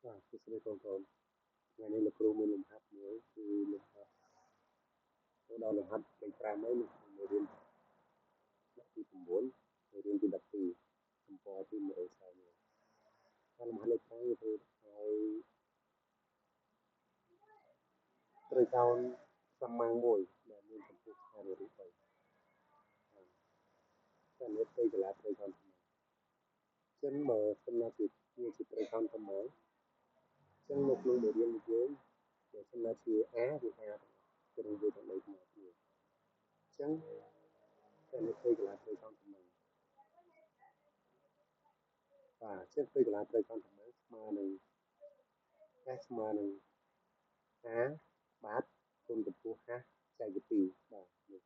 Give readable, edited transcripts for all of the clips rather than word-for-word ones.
បាទសួស្តីបងប្អូនថ្ងៃនេះលោកគ្រូមានលំហាត់មួយគឺលំហាត់ចូលដល់លំហាត់លេខ5ហើយនៅក្នុងមេរៀនថ្នាក់ទី9មេរៀនទី12ទំព័រទី141ហើយលំហាត់លេខ5វាធ្វើឲ្យត្រីកោណសមាង្គមួយដែលមានកម្ពស់ស្មើនឹងរូប3តែនេះត្រីកលាត្រីកោណសមាង្គចឹងបើសិនណាជាត្រីកោណសមាង្គចឹងនៅក្នុងមេរៀនរបស់យើងបើសិនណាជា A វា A ទាំងអស់គឺយើងទាំង3មកគ្នាចឹងតែនេះត្រីកលាត្រីកោណសមាង្គបាទចឹងត្រីកលាត្រីកោណសមាង្គស្មើនឹង S ស្មើនឹង A បាទគុណកម្ពស់ H ចែកជា2បាទនេះ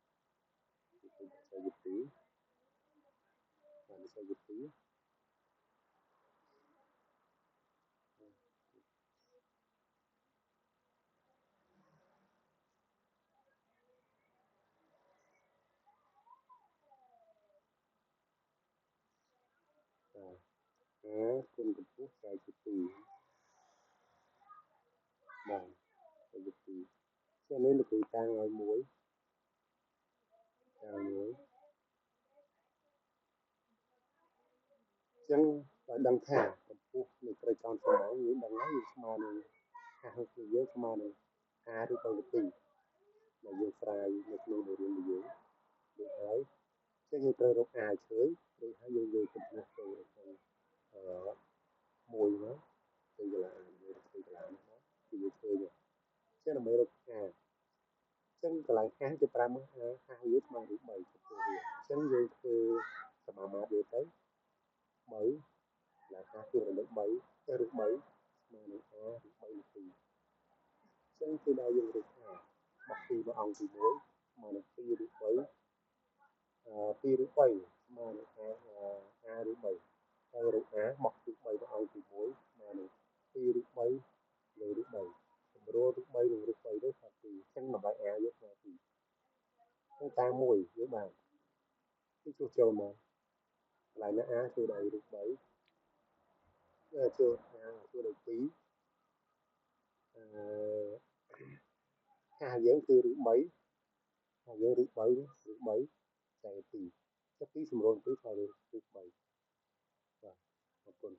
ចែកជា2បាទនេះចែកជា2 A គុណកម្ពស់ចែកជា2បាទចែកជា2ចឹងនេះលោកគ្រូតាំងឲ្យមួយតាំងមួយចឹងឲ្យដឹងថាកម្ពស់នៃត្រីកោណសមាង្គយើងដឹងហើយយើងស្មើនឹង H គឺយើងស្មើនឹង A ឬ3 2ដែលយើងស្រាយនៅក្នុងមេរៀនរបស់យើងដូចហើយចឹងយើងត្រូវរក A ឃើញរួចហើយយើងយកកម្ពស់ចូលក្នុងមួយមកទៅកន្លែងយើងទៅកន្លែងនេះមកគឺយើងឃើញចឹងដើម្បីរក A ចឹងកន្លែង H ជា5មក H វាស្មើនឹង3ចំពោះវាចឹងយើងធ្វើសមាមាត្រវាទៅ3កន្លែង H គឺរលឹក3ទៅឬ3ស្មើនឹង A ឬ3លើ2ចឹងគឺដល់យើងរក A បោះ2មកអង្គទី1ស្មើនឹង2ឬ3 2ឬ3ស្មើនឹង A ឬ3ហើយរក A បោះ2 3មកអង្គទី1ស្មើនឹង2ឬ3លើឬ3សម្រួលឬ3និងឬ3ទៅស្មើ2អញ្ចឹងតម្លៃ A យកស្មើ2ចឹងតាមមួយយើងបានគឺជួសចូលមកកន្លែងណា A ជួយដល់ឬ3ចូល A ជួយដល់2អឺ H យើងគឺឬ3 H យើងឬ3ឬ3ចែក2ចុះ2សម្រួល2ស្មើនឹងឬ3បាទអរគុណ